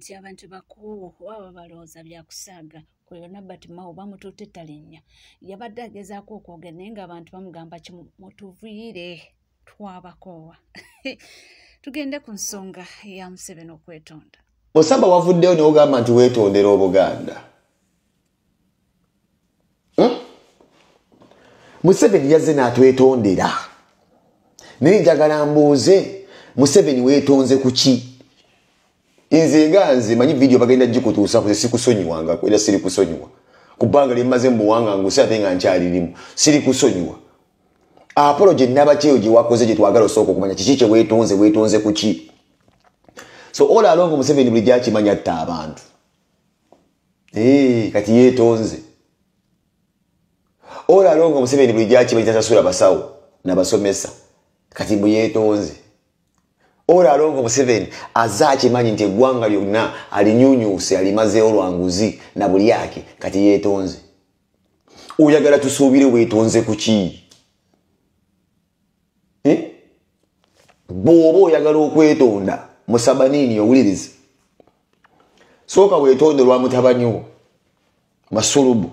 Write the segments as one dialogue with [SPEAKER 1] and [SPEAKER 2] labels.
[SPEAKER 1] Nti abantu bakoowu baba balowooza bya kusaaga. Oyo Nabert Mao bamututte talinnya, yabadde agezaako okwogera naye ng'abantu bamugamba kimu, mutuviire, twabakoowa. Tugende ku nsonga ya Museveni okwetonda.
[SPEAKER 2] Osaba wavuddeyo n'ogamba nti weetondera Obuganda. Museveni yazze n'atwetondera, naye njagala mbuuze, Museveni weetonze ku ki? Nze nga nze manyi vidiyo bagenda gikutuusa ku sikusonyiwanga, era siri kusonyiwa kubanga lyemmaze mu buwanga nguse ate nga nkyalirimu, siri kusonyiwa. Apology nabakyeyo gye wakoze gye twagala osooka okumanya kiki kye weetonze, weetonze ku ki? So all along Museveni bulijjo akimanya atta abantu. Kati yeetonze. All along Museveni bulijjo akimanyi tasasula basawo nabasomesa, kati mbu yeetonze. All along Museveni azze akimanyi nti eggwanga lyonna alinyunyuuse, alimazeewo lwa nguzi na bulyake, kati yeetonze. Oyagala tusuubire weetonze ku ki? Bw'oba oyagala okwetonda, Musabaniini owulirize, sooka weetonde lwa mutabani wo Masulubu,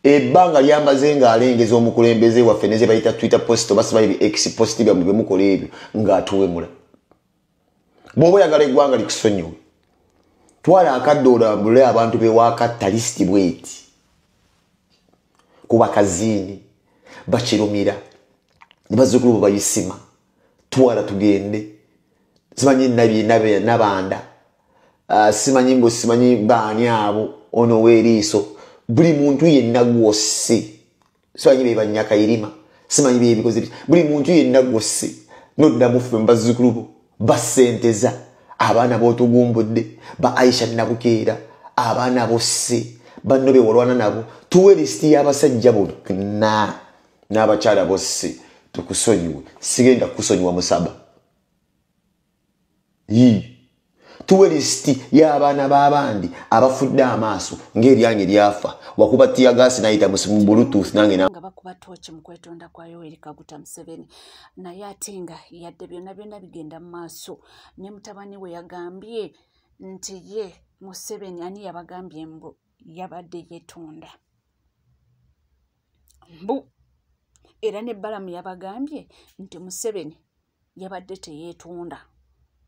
[SPEAKER 2] ebbanga lyamaze ng'alengeza omukulembeze waffe ne ze bayita Twitter post oba simanyi bi X post byammwe bye mukola ebyo ng'atuwemula. Bw'oba oyagala eggwanga likusonyiwe, twala akadde olambule abantu be waakatta lisiti bw'eti ku bakaziini bakirumira ne bazzukulu bo bayisima, twala tugende, simanyi Nabanda, simanyi mbu simanyi baani abo, ono w'eriiso, buli muntu yenna gwosse, simanyi be Banyakayirima, simanyi bebikoze, buli muntu yenna gwosse noddamu ffe mu bazzukulu bo basenteza abaana b'otugumbudde, ba Aisha Nabukeera, abaana bosse banno be walwana nabo, tuwe lisiti y'abasajja bonna n'abakyala bosse tukusonyiwe. Sigenda kukusonyiwa Musaba. Tuwe lisiti y'abaana b'abandi abafudde amaaso ng'eryange lyafa, wakuba tiyagaasi n'ayita mu Bluetooth nange
[SPEAKER 1] nga bakuba tooki mu kwetonda kwa Yoweri Kaguta Museveni, naye ate nga yadde byonna byonna bigenda mu maaso, ne mutabani we yagambye nti ye Museveni ani yabagambye mbu yabadde yeetonda, mbu era ne Balamu yabagambye nti Museveni yabadde teyeetonda,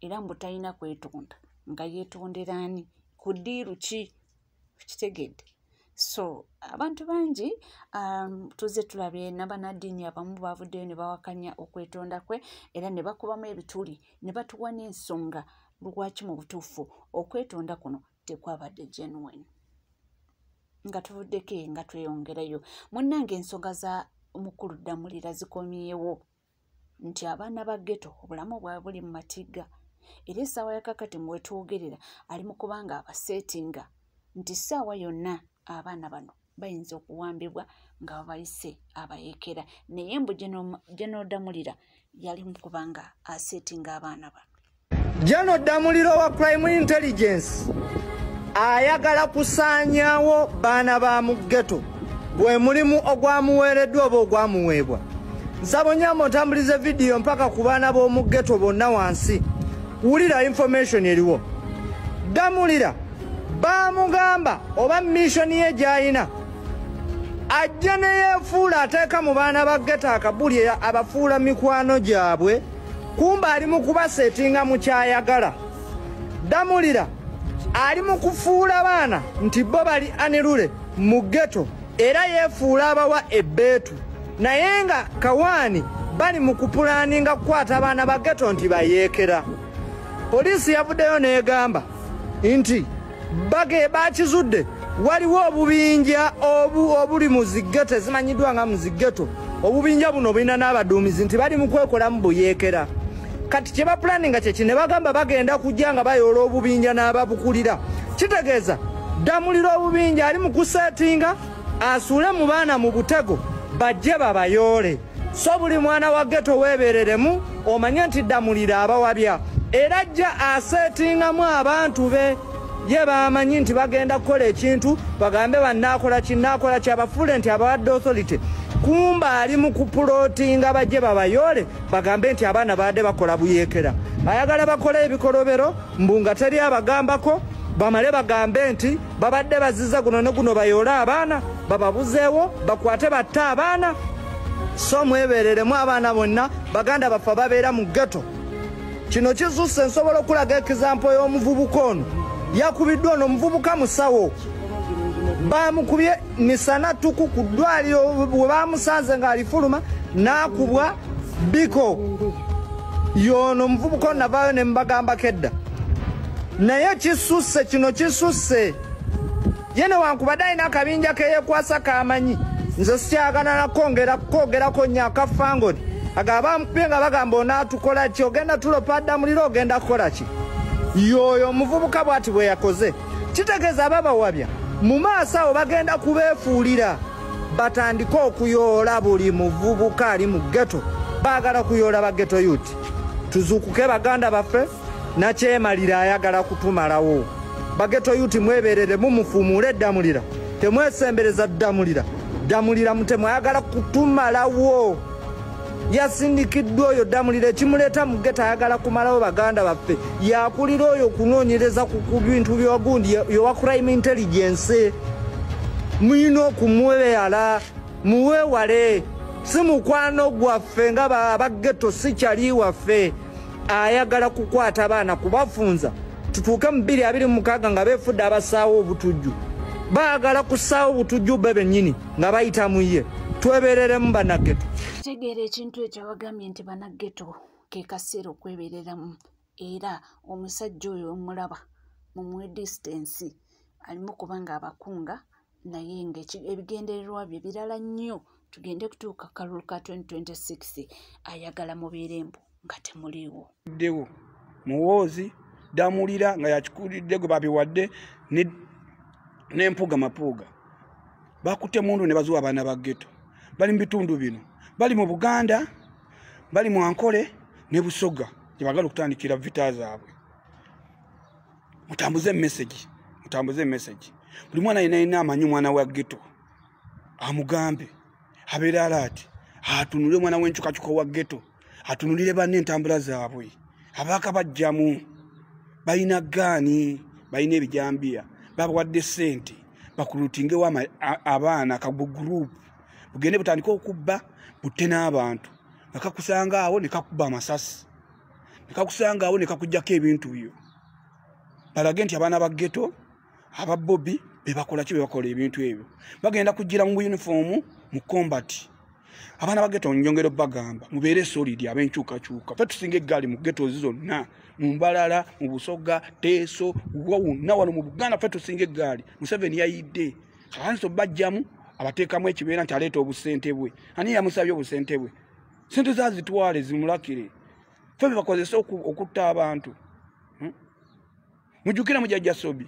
[SPEAKER 1] era mbu talina kwetonda, nga yeetondera ani, ku ddiiru ki? Kitegedde. So abantu bangi tuzze tulabye n'abannaddiini abamu bavuddeyo ne bawakanya okwetonda kwe, era ne bakubamu ebituli ne batuwa n'ensonga lwaki mu butuufu okwetonda kuno tekwabadde genuine. Nga tuvuddeko nga tweyongerayo, munnange ensonga za Mukulu Ddamulira zikomyewo nti abaana ba ghetto obulamu bwabwe buli mu matigga, era essaawa ya kakati mwe twogerera ali mu kubanga abaseetinga nti ssaawa yonna abaana bano bayinza okuwambibwa nga babayise abayeekera, naye mbu General Ddamulira yali mu kubanga aseetinga abaana bano.
[SPEAKER 3] General Ddamulira wa Crime Intelligence ayagala kusaanyaawo baana ba mu ghetto, gwe mulimu ogwamuweereddwa oba ogwamuweebwa. Nsaba onyambe otambulize vidiyo mpaka ku baana b'omu ghetto bonna wansi, wulira information eriwo. Ddamulira baamugamba oba mission ye gy'alina, ajja ne yeefuula ateeka mu baana ba ghetto akabuli abafuula mikwano gyabwe, kumba ali mu kubaseetinga mu kyayagala. Ddamulira ali mu kufuula baana nti bo bali anirule mu ghetto, era yeefuula abawa ebbeetu, naye nga kawaani bali mu kupulaninga kukwata abaana ba ghetto nti bayeekera. Poliisi yavuddeyo n'egamba nti bakizudde waliwo obubinja obuli mu zighetto ezimanyiddwa nga mu zighetto. Obubinja buno bulina n'abaduumizi nti bali mu kwekolamu buyeekera. Kati kye bapulaninga kye kino, ne bagamba bagenda kujja nga bayoola obubinja n'ababukulira. Kitegeeza Ddamulira obubinja ali mu kuseetinga asuule mu baana mu butego bajje babayoole. So buli mwana wa ghetto weebereremu omanye nti Ddamulira abawabya, era ajja aseetingamu abantu be ye bamanyi nti bagenda kukola ekintu, bagambe bannaakola ki, nnaakola ki, abafuule nti abawadde authority, kumba ali mu kupulootinga bajje babayoole bagambe nti abaana baadde bakola buyeekera. Ayagala bakole ebikolobero mbu nga teri abagambako, Bamale bagambe nti babadde baziza guno ne guno, bayoole abaana, bababuzeewo, bakwate batte abaana. So mwebereremu abaana bonna, baganda baffe babeera mu ghetto. Kino kisusse. Nsobola okulaga example y'omuvubuka ono yakubiddwa. Ono omuvubuka musawo, bamukubye misana tuku ku ddwaliro bwe bamusanze ng'alifuluma n'akubwa biko. Yono omuvubuka ono navaayo ne mubagambako edda, naye kisusse, kino kisusse. Ye newankubadde alina akabinja keyekwasa kamanyi, nze sikyagana nakwongera kwogerako nnyo akafangoni agaba bamukubye nga bagamba onaatukola ki, ogenda tulopa Ddamulira, ogenda kukola ki? Yoyo omuvubuka bw'ati bwe yakoze. Kitegeeza ababawabya mu maaso awo bagenda kubeefuulira, batandike okuyoola buli muvubuka ali mu ghetto. Baagala kuyoola ba ghetto youth. Tuzuukuke baganda baffe, nakyemalira ayagala kutumalawo. Ba ghetto youth mweberere, mumufuumuule Ddamulira, temwesembereza Ddamulira. Ddamulira mutemu, ayagala kutumalawo. Yasindikiddwa oyo Ddamulira, ekimuleeta mu ghetto ayagala kumalawo baganda baffe. Yakulira oyo okunoonyereza ku bintu byogundi yowa crime intelligence. Muyina okumwewala, muwewale, si mukwano gwaffe nga aba ghetto, si kyali waffe. Ayagala kukwata abaana kubafunza, tutuuke mu 2026 nga beefudde abasaawo obutujju. Baagala kusaawo obutujju be bennyini nga bayita mu ye. Twebereremu bannaghetto.
[SPEAKER 1] Kitegeera ekintu ekyo, abagambye nti bannaghetto ke kaseera okwebereramu. Era omusajja oyo omulaba, mumuwe distance, alimu kubanga abakunga, naye nga ebigendererwa bye birala nnyo. Tugende kutuuka kalulu ka 2026, ayagala mubeere mbu nga temuliiwo.
[SPEAKER 4] Ddewo Muwoozi Ddamulira nga yakikulidde gwe babiwadde n'empuuga mapuuga bakutte mundu ne bazuwa abaana ba ghetto. Bali mu bitundu bino, bali mu Buganda, bali mu Ankole ne Busoga gye bagala okutandikira vita zaabwe. Mutambuze message, mutambuze message. Buli mwana yenna yenna amanyi omwana wa ghetto amugambe abeere alert, atunule omwana w'enkyukakyuka wa ghetto, atunulire banne entambula zaabwe. Abaaka bajjamu balina gaani, balina ebijambiya, babawadde ssente bakulutingewo abaana kabugurupu bugende butandike okubba, butte n'abantu. Nga kakusanga awo ne kakuba amasasi, ne kakusanga awo ne kakugjako ebintu byo. Balage nti abaana ba ghetto aba Bobi be bakola ki, be bakola ebintu ebyo. Bagenda kugira mu uniform mu combat. Abaana ba ghetto njongera bagamba mubeere solid, ab'enkyukakyuka. Ffe tusinga eggaali mu ghetto zonna, mu Mbalala, mu Busoga, Teeso, wonna wano mu Buganda ffe tusinga eggaali. Museveni yayidde kakaniso bajjamu abateekamu ekibeera nti aleeta obusente bwe. Ani yamusabye obusente bwe? Sente zazitwale zimulakire. Ffe bebakozesa okutta abantu. Mujjukira mujjajja Sobi,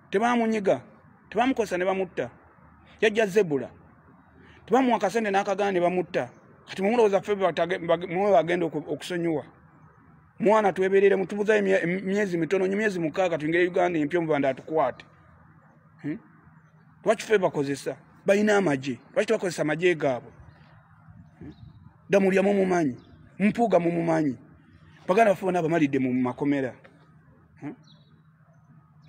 [SPEAKER 4] tebamunyiga, tebamukozesa ne bamutta. Jajja Zebula tebamuwa akasente n'akagaana ne bamutta. Kati mumulowooza ffe mwe bagenda okusonyiwa? Mwana tweberere, mutubuzayo emyezi mitono, myezi 6 tuyingire Uganda empya, omubanda atukwate. Lwaki ffe bakozesa? Balina amagye, lwaki tebakozesa amagye gaabwe? Ddamulira mumumanyi, Mpuuga mumumanyi, baganda baffe bonna bamalidde mu makomera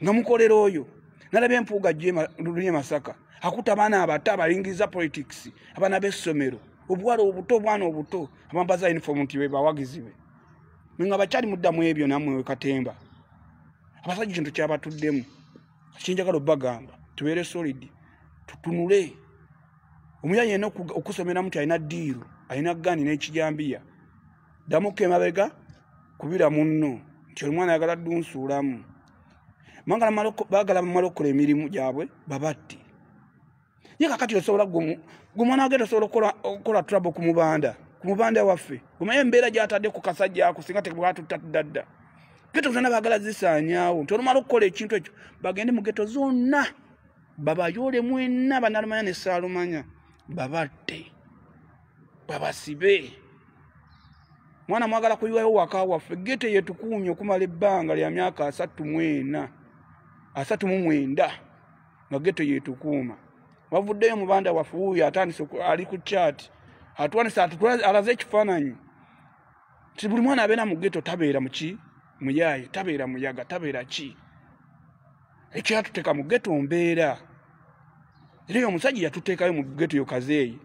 [SPEAKER 4] nga mukolera oyo. Nalabye Empuuga luli e Masaka akuta abaana abato abayingiza politics, abaana b'essomero, obuwala obuto, obwana obuto abambaza uniform nti be bawagizi be. Mwe nga bakyali muddamu ebyo nammwe katemba. Abasajja kintu kyabatuddemu. Kinjagala obbagamba tubeere solid, tutunule. Omuyayi yenna okusomera nti alina deal, alina gani n'ekijambiya, ddamuko emabega kubira munno nti omwana ayagala ddunsuulamu. Baagala bamale okukola emirimu gyabwe babatte. Ye kakati osobola gwe mwana wa ghetto osobola okukola trouble ku mubanda, ku mubanda waffe. Omanyi embeera gy'atadde ku kasajja ako singa tebwatutta dda. Ghetto zonna baagala zisaanyaawo nti olumala okukola ekintu ekyo bagende mu ghetto zonna babayoole mwenna, bannalumanya ne ssaalumanya, babatte, babasibe. Mwana mwagala kuyiwayo waka waffe. Ghetto yetukuumye okumala ebbanga lya myaka 34, 39 nga ghetto yetukuuma. Wavuddeyo mubanda waffe wuuyo atandise, ali ku chat atwanise, alaze ekifaananyi nti buli mwana abeera mu ghetto tabeera muki muyaaye, tabeera muyaga, tabeera ki. Ekyatuteeka mu ghetto mbeera. Era oyo omusajja yatuteekayo mu ghetto yo kazeeyi.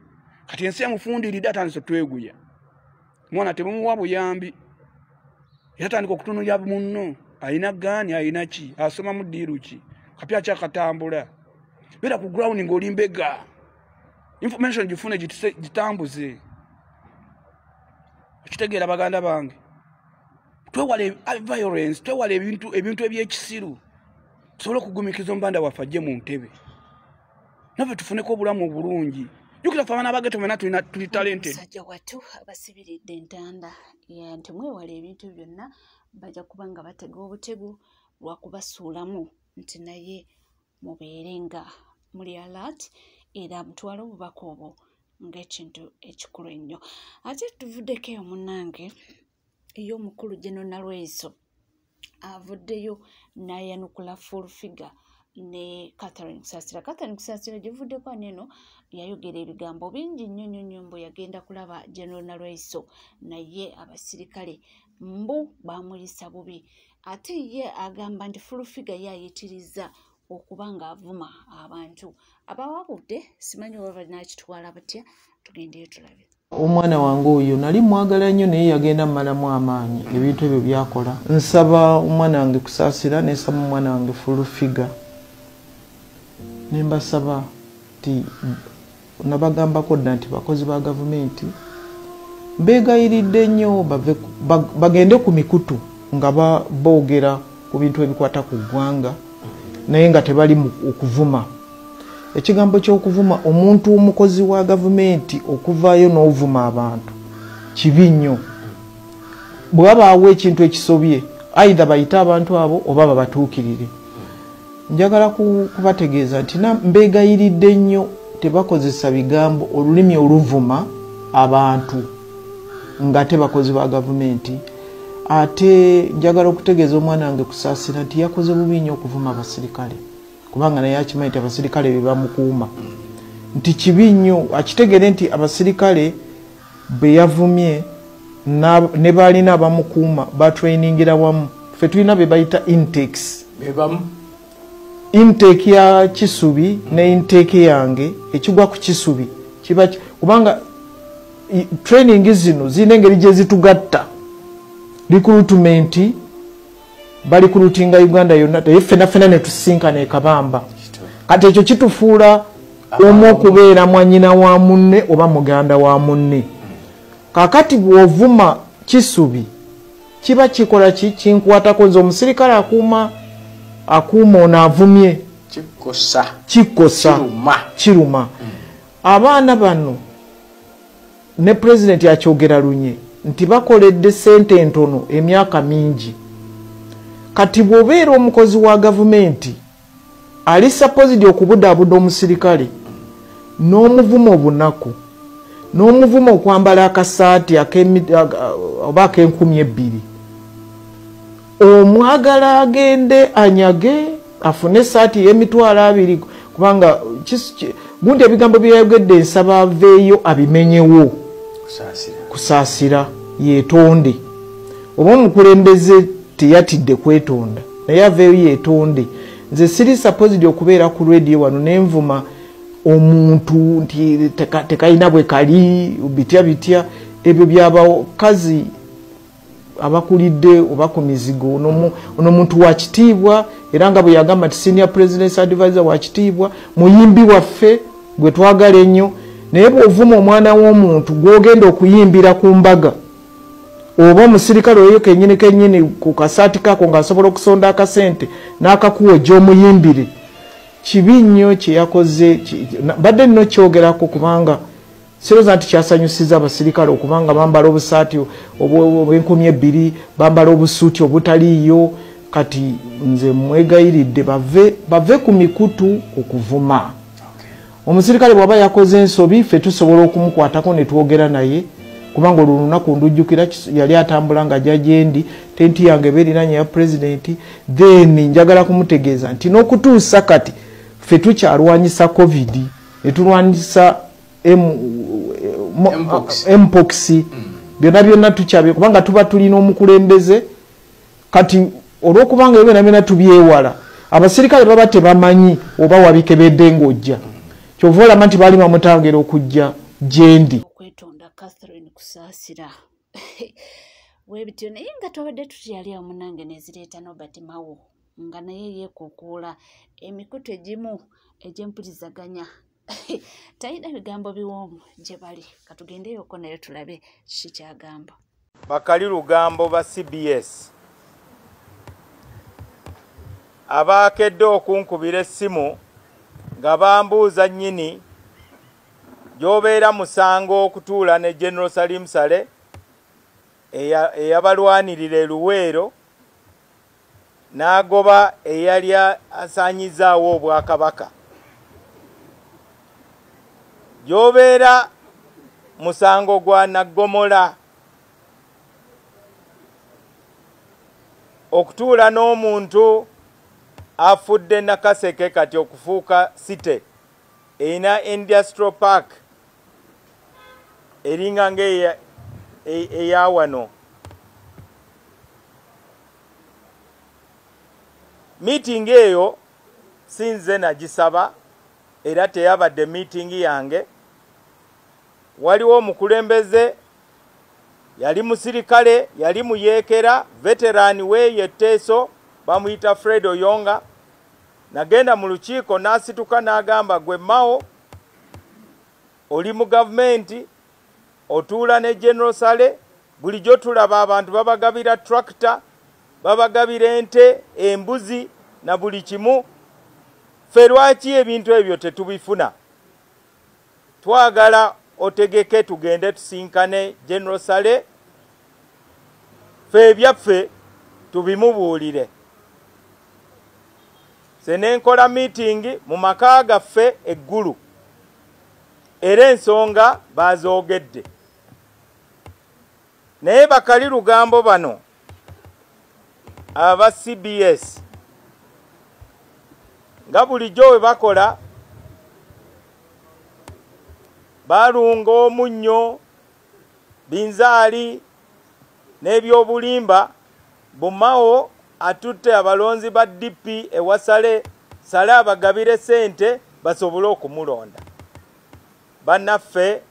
[SPEAKER 4] Kati ensi yamufundiridde, atandise tweguya. Mwana tebumuwa buyambi. Yatandika okutunuulira munno. Alina gaani, alina ki, asoma mu ddiiru ki, kapya kyakatambula. Beera ku ground ng'oli mbega. Information gifune, gitambuze. Okitegeera baganda bange? Twewale violence, twewale ebintu ebyekisiru. Tusobole okugumikiza omubanda waffe ajje mu ntebe. Naffe tufuneko obulamu obulungi. Jjukira ffe abaana ba ghetto ffenna tuli talented.
[SPEAKER 1] Omusajja wattu abasibiridde entanda nti mwewale ebintu byonna, bajja kuba nga batega obutego lwakubasuulamu, nti naye mubeere nga muli alert era mutwale obubaka obwo ng'ekintu ekikulu ennyo. Ate tuvuddeko eyo munnange, ey'omukulu General Nalweyiso avuddeyo n'ayanukula Full Figure ne Catherine Kusasira. Catherine Kusasira gye buvuddeko wano eno yayogera ebigambo bingi nnyo nnyo nnyo mbu yagenda kulaba General Nalweyiso naye abasirikale mbu baamuyisa bubi. Ate ye agamba nti Full Figure ye ayitiriza okuba ng'avuma abantu. Abawabudde simanyi oba banaakitwala batya, tugendeyo tulabe.
[SPEAKER 5] Omwana wange oyo nali mwagala nnyo, naye yagenda mmalamu amaanyi ebintu ebyo byakola. Nsaba omwana wange Kusaasira, nensaba omwana wange Full Figure, nembasaba nti nabagambako dda nti bakozi ba gavumenti, mbeegayiridde nnyo bagende ku mikutu nga boogera ku bintu ebikwata ku ggwanga, naye nga tebali mu okuvuma. Ekigambo ky'okuvuma omuntu omukozi wa gavumenti, okuvaayo n'ovuma abantu kibi nnyo. Bwe wabaawo ekintu ekisobye, either bayite abantu abo oba babatuukirire. Njagala kubategeeza nti mbeegayiridde nnyo tebakozesa bigambo, olulimi oluvuma abantu nga tebakozi ba gavumenti. Ate njagala okutegeeza omwana wange Kusaasira nti yakoze bubi nnyo okuvuma abasirikale, kubanga naye akimanyi nti abasirikale be bamukuuma, nti kibi nnyo. Akitegere nti abasirikale be yavumye ne balina abamukuuma batrainingira wamu. Ffe tulina be bayita intakes.
[SPEAKER 6] Bebamu.
[SPEAKER 5] Intake ya Kisubi ne intake yange, ekigwa ku Kisubi kiba kubanga training zino zirina engeri gye zitugatta. Recruitment, barecruitinga Uganda yonna, naye ffena ffena ne tusinkana e Kabamba. Kati ekyo kitufuula omu okubeera mwannyina wa munne oba muganda wa munne. Kaakati bw'ovuma Kisubi kiba kikola ki? Kinkwatako nze omusirikale akuuma ono avumye.
[SPEAKER 6] Kikosa.
[SPEAKER 5] Kikosa.
[SPEAKER 6] Kiruma.
[SPEAKER 5] Kiruma. Abaana bano ne pulezidenti akyogera lunye nti bakoledde ssente entono emyaka mingi. Kati bw'obeera omukozi wa gavumenti ali supposed okubudaabuda omusirikale, n'omuvuma obunaku, n'omuvuma okwambala akasaati oba ak'enkumbi 2, omwagala agende anyage afune esaati y'emitwalo 20, kubanga gundi ebigambo byeyayogedde nsaba aveeyo abimenyewo.
[SPEAKER 6] Kusaasira.
[SPEAKER 5] Kusaasira yeetonde, oba omukulembeze teyatidde kwetonda, naye aveeyo yeetonde. Nze siri supposed okubeera ku radio wano nenvuma omuntu nti tekalina bwe kali bitya bitya. Ebyo byabakazi abakulidde oba ku mizigo. Ono muntu wa kitiibwa, era nga bwe yagamba nti senior president's advisor wa kitiibwa, muyimbi waffe gwe twagala ennyo, naye bw'ovuma omwana w'omuntu gw'ogenda okuyimbira ku mbaga, oba omusirikale oyo kenyini kenyini ku kasaati kako ng'asobola okusonda akasente n'akakuwa egy'omuyimbire, kibi nnyo kyeyakoze. Mbadde nno kyogerako kubanga sirowooza nti kyasanyusiza abasirikale okubanga bambala obusaati obw'enkumi 2, bambala obusuuti obutaliiyo. Kati nze mwegayiridde bave ku mikutu okuvuma. Omusirikale bw'aba yakoze ensobi, ffe tusobola okumukwatako ne twogera naye, kubanga olwo lunaku ndujjukira yali atambula nga ajja gyendi, tenti yange eba erinaanye ya pulezidenti. Then njagala kumutegeeza nti n'okutuusa kati ffe tukyalwanyisa COVID, ne tulwanyisa
[SPEAKER 6] Mpox.
[SPEAKER 5] Mpox, byonna byonna tukyabye, kubanga tuba tulina omukulembeze. Kati olwokubanga ebyo byonna byonna tubyewala, Abasirikale baba tebamanyi oba wabikebedde ng'ojja. Kyova olaba nti baali bamutangira okujja gyendi.
[SPEAKER 1] Okwetonda Catherine Kusaasira webityo, naye nga twabadde tutyali awo munnange nezireeta Norbert Mao nga naye yeekukuula emikutu egimu egy'empulizaganya, talina bigambo biwoomu gye bali. Katugendeyoko naye tulabe kiki kyagamba.
[SPEAKER 7] Bakali lugambo ba CBS abaakedde okunkubira essimu nga bambuuza nnyini gy'obeera musango okutuula ne General Salim Saleh eyabalwanirira e Luweero n'agoba eyali asaanyizaawo obwakabaka, gy'obeera musango gwa naggomola okutuula n'omuntu afudde Nakaseke kati okufuuka city erina industrial park eringa nga eya wano. Meeting eyo sinze nagisaba era teyabadde meeting yange. Waliwo omukulembeze yali musirikale, yali muyeekera, veteran we yetteeso, bamuyita Fred Oyonga. Nagenda mu lukiiko n'asituka n'agamba, gwe Mao oli mu gavumenti otuula ne General Saleh, bulijjo tulaba abantu babagabira tractor, babagabira ente, embuzi na buli kimu, ffe lwaki ebintu ebyo tetubifuna? Twagala otegeke tugende tusinkane General Saleh, ffe ebyaffe tubimubuulire. Nze ne nkola meeting mu maka gaffe eggulu, era ensonga bazoogedde. Naye bakali lugambo bano aba CBS nga bulijjo we bakola balunga omunnyo, binzaali n'ebyobulimba. Bumao atutte abalonzi ba DP ewa Saleh, Saleh abagabire ssente basobole okumulonda. Bannaffe,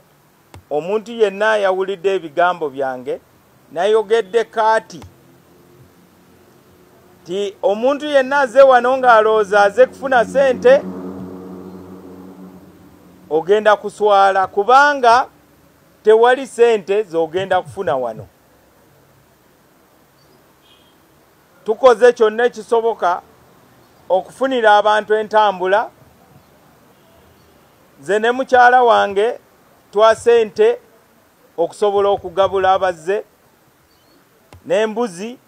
[SPEAKER 7] omuntu yenna yawulidde ebigambo byange nayogedde kaati ti omuntu yenna azze wano ng'alowooza azze kufuna ssente, ogenda kuswala kubanga tewali ssente z'ogenda kufuna wano. Tukoze kyonna ekisoboka okufunira abantu entambula. Nze ne mukyala wange twase ente okusobola okugabula abazze n'embuzi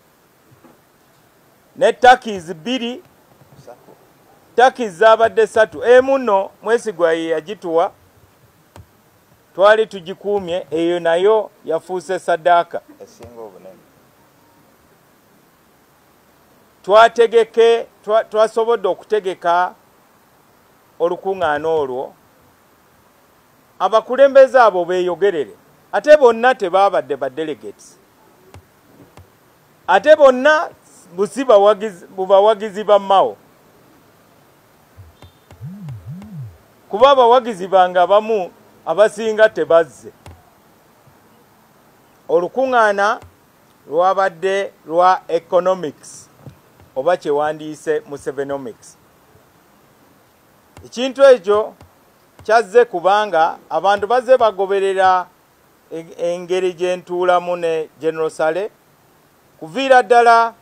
[SPEAKER 7] ne turkeys 2, turkeys zabadde 3, emu nno Mwesigwa ye yagituwa, twali tugikuumye, eyo nayo yafuuse saddaaka.
[SPEAKER 6] Esinga obunene.
[SPEAKER 7] Twasobodde okutegeka olukuŋŋaana olwo, abakulembeze abo beeyogerere, ate bonna tebaabadde ba delegates, ate bonna busi bawagizi ba Mao, kuba abawagizi bange abamu abasinga tebazze. Olukuŋŋaana lwabadde lwa economics oba kyewandiise Musevenomics. Ekintu ekyo kyazze kubanga abantu bazze bagoberera engeri gye ntuulamu ne General Saleh kuviira ddala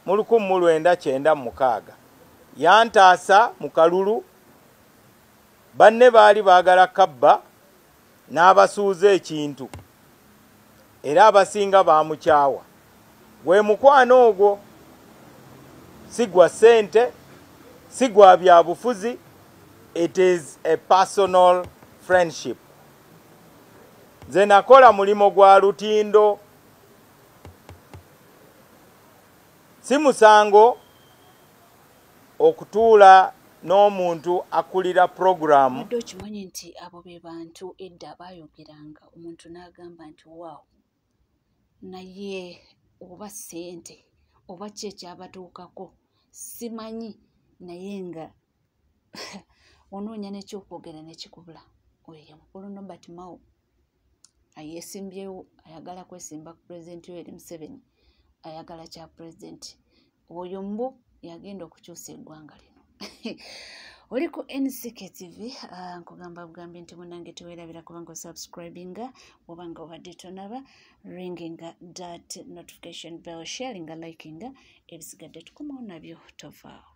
[SPEAKER 7] mu 1996. Yantaasa mu kalulu, banne baali baagala kabba n'abasuuza ekintu, era abasinga baamukyawa. Gwe mukwano ogwo si gwa ssente, si gwa byabufuzi, it is a personal friendship. Nze nakola mulimo gwa lutindo, si musango okutuula n'omuntu akulira programu.
[SPEAKER 1] Obadde okimanyi nti abo be bantu edda baayogeranga omuntu n'agamba nti waawo, naye oba ssente oba ki ekyabatuukako, Simanyi, naye nga onoonya n'ekyokwogera nekikubula. Oyo ye mukulu Norbert Mao ayeesimbyewo, ayagala kwesimba ku Pulezidenti Yoweri Museveni, ayagala kya pulezidenti. Oyo mbu yagenda okukyusa eggwanga lino. Oli ku NCK TV, nkugamba bugambi nti munange teweerabira kubanga osubscribinga obanga obadde tonaba, ringinga that notification bell, sharinga, likinga, ebisigadde tukomawo nabyo, tovaawo.